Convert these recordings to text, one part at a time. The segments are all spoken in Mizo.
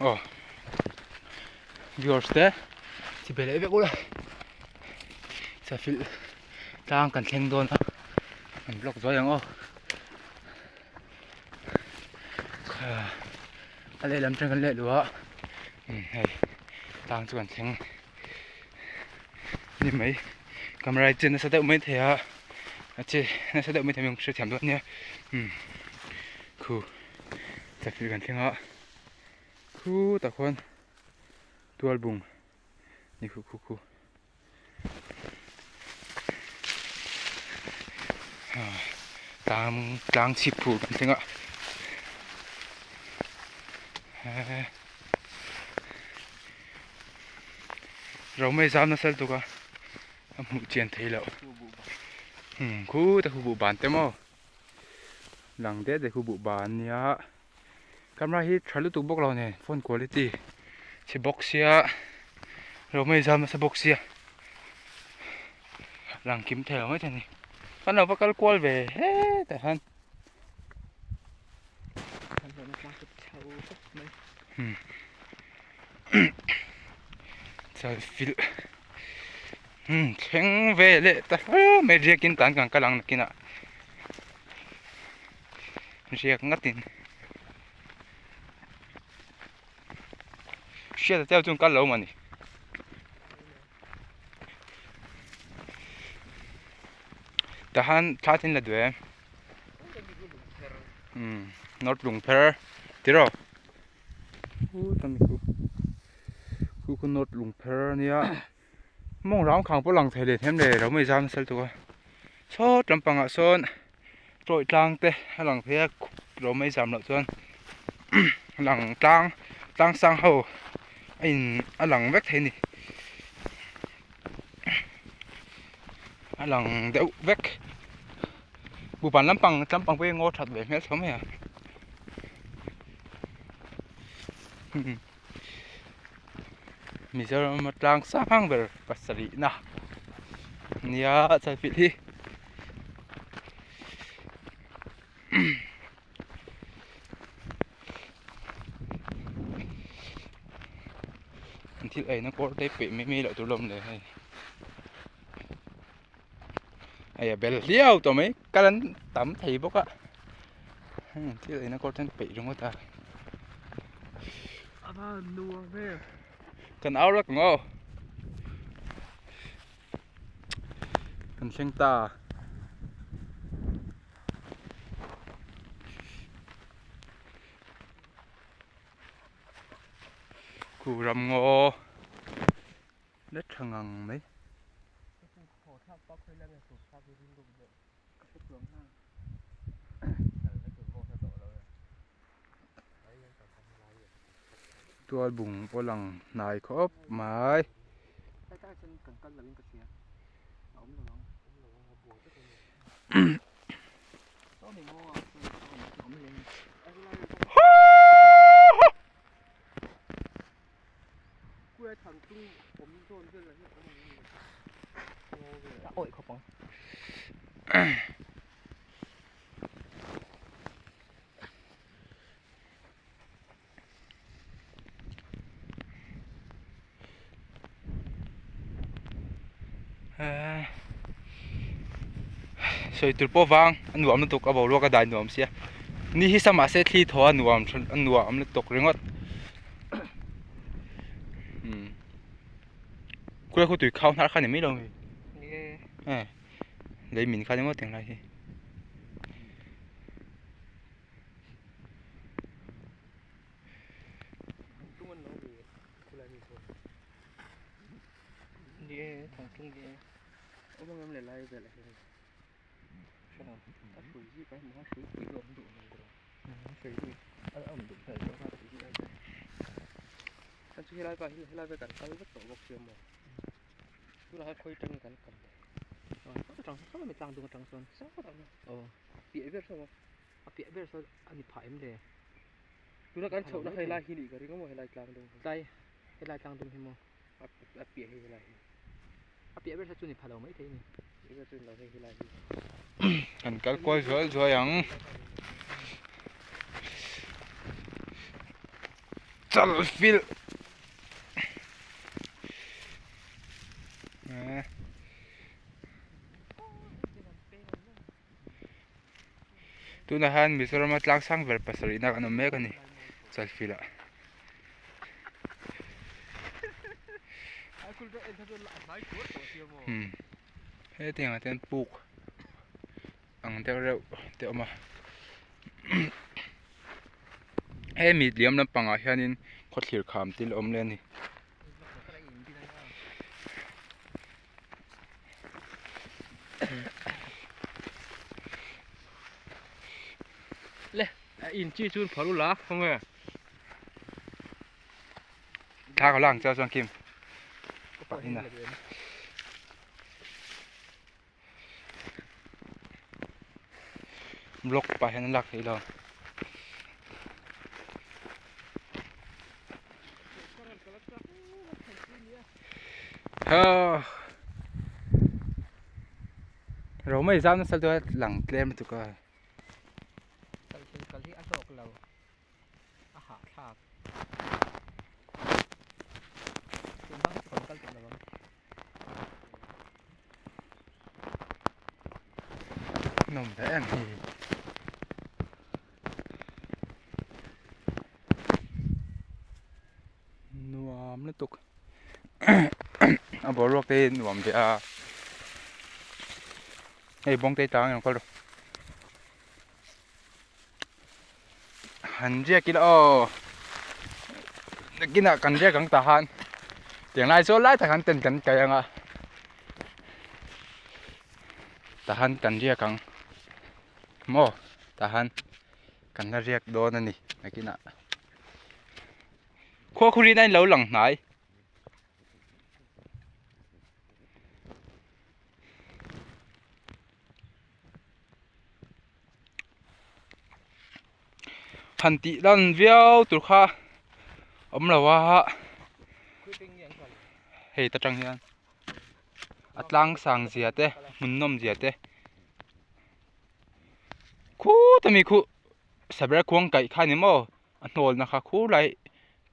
Aw viewers te chibai leh vek ula chafilh tlang kan thleng dawn a kan vlog zuai ang aw a lehlam atang kan leh luh a hei tlang chu kan thleng ni mai camera hi chin nasa deuh mai thei a a che nasa deuh mai thei a hrethiam dawn nia khu chafilh kan thleng a. Khutah khuan tual bung ni khu khu khu tlang tlang chhip phur kan thleng a Romei zam nasa lutuk a a hmuh chian theih loh khutah khu buh ban te maw lang det det khu buh ban ania. Camera hi tha lutuk bawk lo nen phone quality chhe bawk sia lo mai zam nasa bawk sia lang kim thei lo mai thei a ni kan lo va kal kual ve hetah hian chalfilh thleng ve leh ta hle mai riakin tan kan kal ang nakinah. Riak ngatin hriat te chuan kal lo mawni tahan thla tin la duh em umm north lungpher tiraw khutah mi khu khu khu north lungpher ania mawng rang khang pawh lang thei leh hnem le lo mai zam nasa lutuk a sawt lampangah sawn. Tawih tlang te a lang phei a lo mai zam loh chuan lang tlang tlang sang ho a in a lang vek thei a ni a lang deuh vek buhban lampang lampang pawh hi ngaw that ve hmel tho mai a Mizoram a tlang sang ber pasarih na nia chalfilh hi. An thil eina kawr te peih mai mai loh tur lawm le hei hei a bel hliau tawh mai kal an tam thei bawk a thil eina kawr te an peih ringawt a kan au rak ang aw. Kan thleng ta. Khu ram ngaw la tha ngang mai. Tual bung pawh lang hnai khawp mai. Sawi tur pawh vang a nuam lutuk a boruak a dai nuam sia ni hi sa mahse thli thaw a nuam a nuam lutuk ringawt khuai khu tui khau hnar kha ni mai lo mi lei min kha ni maw tiang lai hi. A piah ber sawn a ni phah em le? Tuna kan chhohna kha helai hi nih ka ring a maw helai tlang dum hi. Tlai helai tlang dum hi maw? A piah hi helai hi. A piah ber sawn chu ni pha lo mai thei a ni. Piah ber chu ni lo hei helai hi. Kan kal kual zual zuai ang. Chalfilh Tunah hian Mizoram a tlang sang ber pasarih na kan awm mek a ni Chalfilh ah. Hetiang ah te hian puk ang deuh reuh te a awm a hemi liam lampangah hianin khawthlir kham thil a awm leh a ni. Le in chi chun pharu la khawnge thla ka lang chau chuan kim pahina block pah hian an lak theih lo. Ro mai zam nasa lutuk a lang tlem lutuk a. Kal thil kal hi a hlawk lo a hahthlak tun bang hi chu kan kal tawh lo ang. Nawm ve em hi. Nuam lutuk a boruak te hi nuam ve a hei bawng te tang eng kal rawh han riak ila aw nakinah kan riak ang tah khan tiang lai saw lai tak khan tent kan kai ang a tah khan kan riak ang maw tah khan kan la riak dawn a ni nakinah khua khurin a inlo lang hnai. Han tih lan viau tur kha awm lo a hei ta tang hian a tlang sang zia te hmun nawm zia te khut ami khu sabra khuang kaih kha ni maw a hnawl na kha khur lai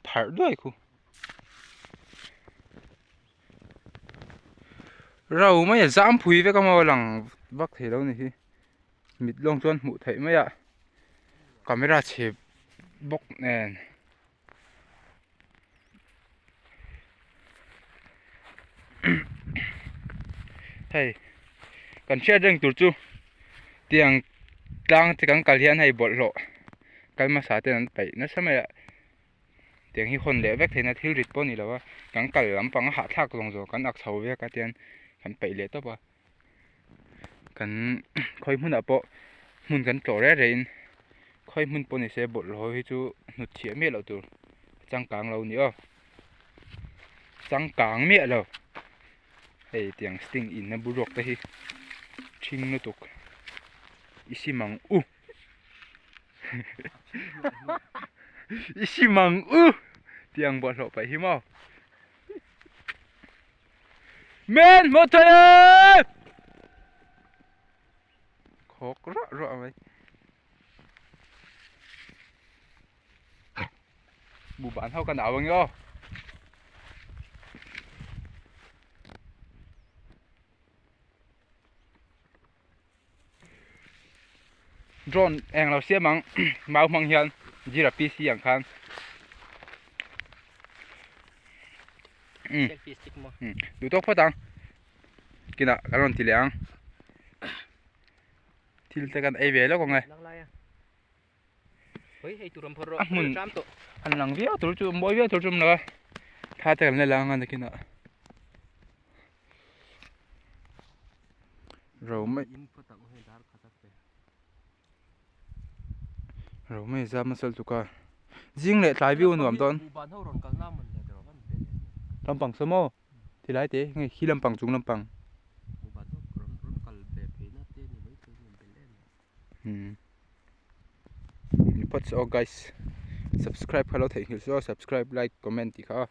pharh duai khu. Ro mai a zam phui vek a maw lang vak thei lo ni hi mit lawng chuan hmuh theih mai a camera chhe bawk nen hei kan hriat reng tur chu tiang tlang te kan kal hian hei bawlhhlawh kal hmasa ten an paih nasa mai a. Tiang hi hawn leh vek theihna thil rit pawh a ni lo a, kan kal lampang a hahthlak zawng zawng kan ak chho vek a tian kan peih leh tawp a, kan khawi hmunah pawh hmun kan tlawh reng rengin khawi hmun pawh ni se bawlhhlawh hi chu hnut chhiah miah loh tur a changkang lo a ni aw, changkang miah lo hei tiang sting in a boruak te hi ṭhing lutuk i sim ang u. I sim ang u tih ang bawlhhlawh paih hi maw Men hmu thei e Khawk ruah ruah mai Buban ho kan au ang aw Drone eng lo siam ang mau hmang hian zira PC ang khan selfie stick maw duh tawk phawt ang kinah kan rawn ti leh ang thil te kan ei ve lawk ang e a hmun han lang viau tur chu mawi viau tur chu awm lo a thla te kan la lang a nakinah ro mai ro mai zam a sal tuk a zing leh tlai view a nuam dawn lampang saw maw tilai te nge khi lampang chung lampang. Ni phawt chu aw guys subscribe kha lo theihnghilh chu aw subscribe like comment tih kha aw.